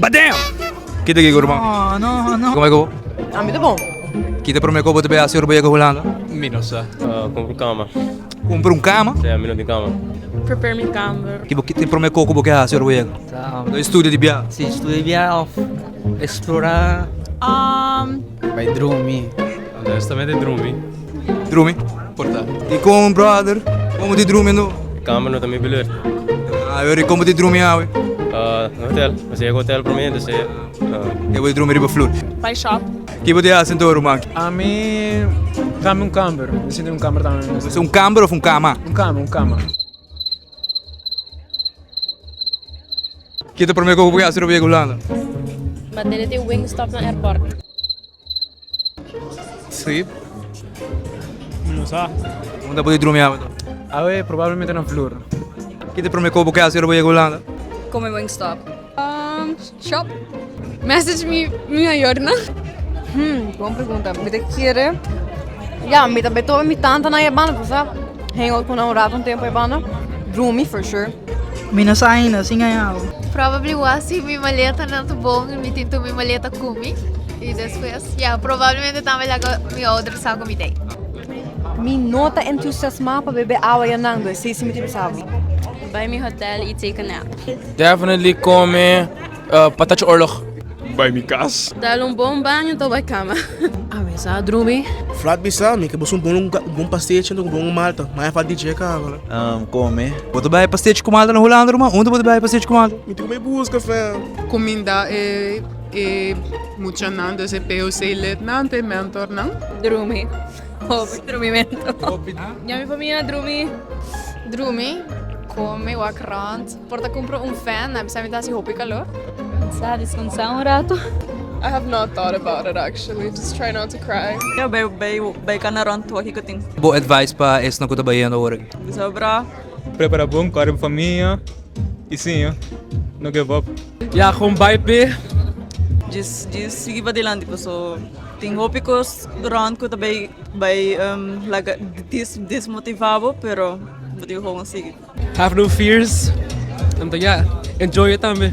Badam! Kita kiko ruman? No, no, no. Como ku? Ami ta bon. Kita prome ku bo ta bai hasi ora bo yega Hulanda? Mi no sa. Kumpra un kama. Kumpra un kama? Sí, ami no tin kama. Prepare mi kamber. Ki bo tin prome ku bo ke hasi ora bo yega? Ta Studia di bia. Si, studia di bia of explora. Bai drumi. Honestamente drumi. Drumi? Por ta. Dikon brother? Kon bo tin drumi no? Kamber no ta mi beurt. Ah, e ora kon bo tin drumi awe? Na hotel. Mi a yega hotel prome, entonces E bo tin drumi riba flur. Bai shop. Ki bo tin hasi anto ruman? Ami tambe un kamber. Mi sinti un kamber tambe. Un kamber of un kama? Un kama, un kama. Ki ta prome ku bo hasi ora bo yega Hulanda? Bateri tin Wingstop na airport. Sleep. Mi no sa. Unda bo di drumi awe? Awe probablemente na vloer. Ki ta prome ku bo ke hasi ora bo yega Hulanda? Come Wingstop. Shop. Message mi mi mayornan. Hmm, bon pregunta. Mi ta kere, ya, mi ta bay topa mi tantanan e banda, bo sa? Hang out ku nan un rato un tempo e banda. Drumi for sure. Mi no sa ainda, sin gaña bo. Probably wasi mi maletanan ta bon y mi tin tur mi maleta cu mi y despues ya probablemente tambe laga mi ouder sa cu mi t'ey. Mi no ta entusiasma pa bebe awa yanando, esey si mi ta bisa bo. Bay mi hotel y take a nap. Definitely come patachi oorlog. Bay mi cas. Dal un bon baño to bay cama. Ami sa drumi. Flat bisa mi ke boso un bon un bon pastechi anto un bon malta. Ma e fal DJ caba. Come. Bo ta bay pastechi cu malta na Hulanda ruman? Unda bo ta bay pastechi cu malta? Mi tin cu bay busca fam. Cuminda e e muchanan, dus e POC lidnan, te mentornan. Drumi. Hopi drumimento. Ya mi famia drumi. Drumi, come, wak rond. Por ta cumpra un fan, a bisa mi ta haci hopi calor. Sa descansa un rato. I have not thought about it actually, just try not to cry. Ya bay bay bay cana rond wak kico tin. Bo advice pa esnan cu ta bayendo awor aki? Bisa bra. Prepara bon, core bo famia y siña, no give up. Ya gewoon bai p'e. Djis djis sigui padilanti paso tin hopi cos rond cu ta bay bay laga desmotiva bo pero bo tin cu gewoon sigui. Have no fears. Anto ya, enjoy it tambe.